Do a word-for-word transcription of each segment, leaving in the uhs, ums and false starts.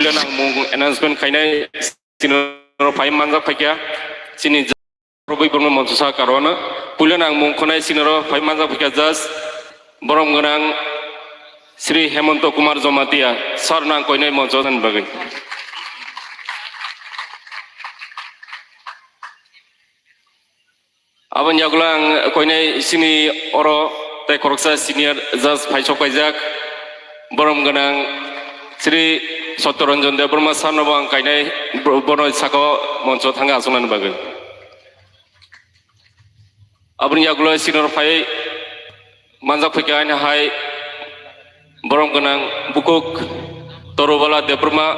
Puila nang mung announcement khainai sinoro phai manjak phaikha chini Robi Burma moncho sa karwana. Puila nang mung khonai sinoro phai manjak phaikha judge borom gwnang Sri Hemonto Kumar Jomatia sir nang koinai moncho thani bagwi. Aboni yagulo ang koinai sini oro tei khoroksa senior judge phaisok paijak, borom gwnang Sri Satyaranjan Debbarma sir nobo ang kainai bo-, bono saka o moncho thangwi achuknani bagwi. Aboni yagulo senior phai manjak phaikha ani hai borom gwnang bukhuk Torubala Debbarma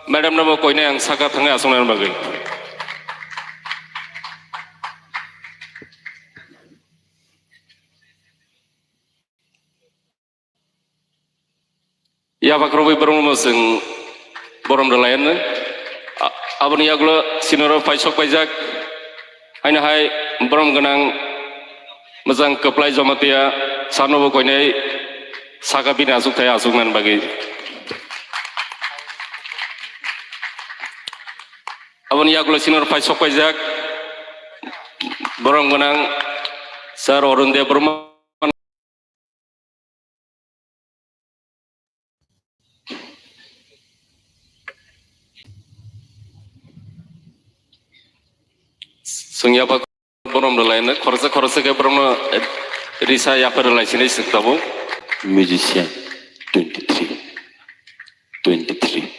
madam nobo koinai ang saka thangwi achuknani bagwi. Yapha khoroknwi borokno chwng borom rwlaianw. A-, aboni yagulo sinoro paisok paijak. Haino hai borom gwnang mwchang kwplai Jomatia sir nobo koinai saka bini achukthai achuknani bagwi. Aboni yagulo sinoro paisok paijak borom gwnang sir Arun Debbarma. Chwng yapha borom rwlaino, khoroksa khoroksa khe borokno risa yapha rwlai sini chwng tabuk. Musician twenty-three, twenty-three.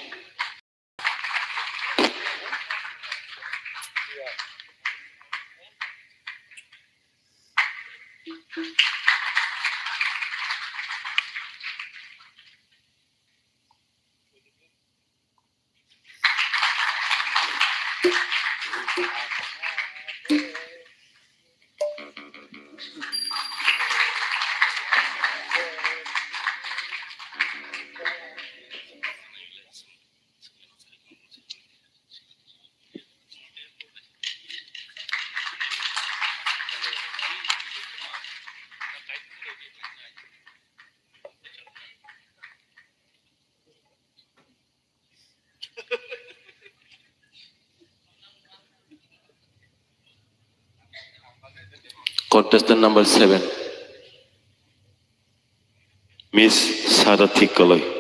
Contestant number seven, Miss Sarathi Koloi.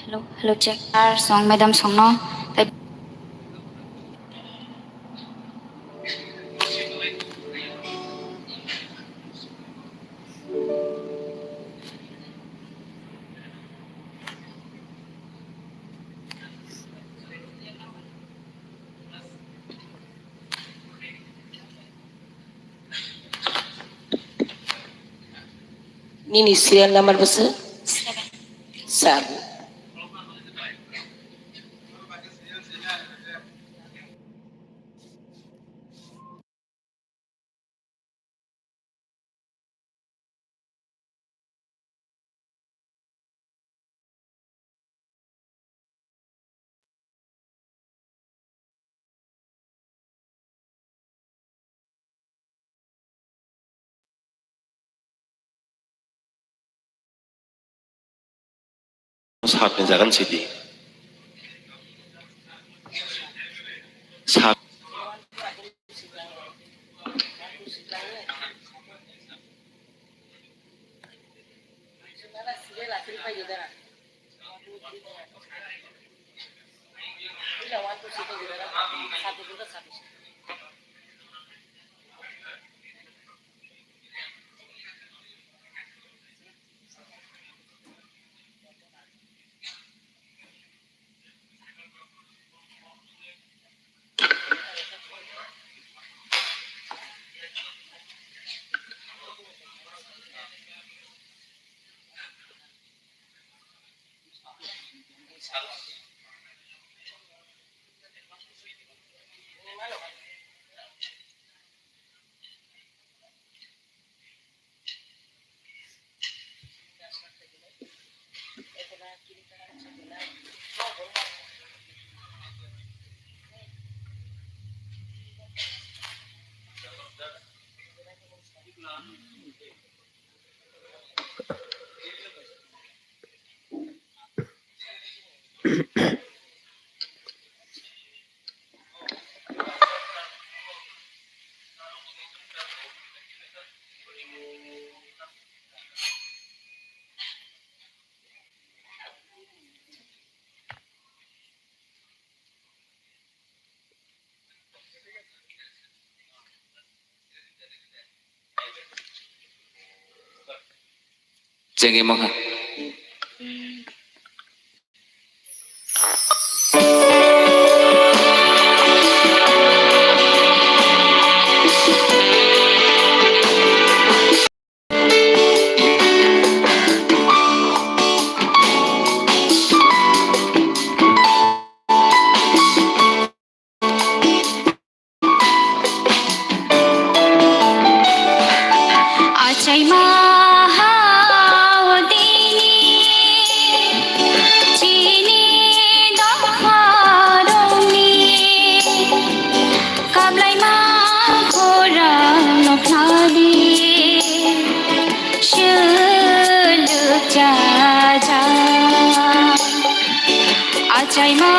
Hello, hello, check. Sir, song, madam, song, no? Tai- Nini serial number bwswk? Seven. Sat ni jagan sidi. Sat. chengwi mankha. Achaima hao dini chini dopharokni kablaima khorang noknani suluk jaja. Achaima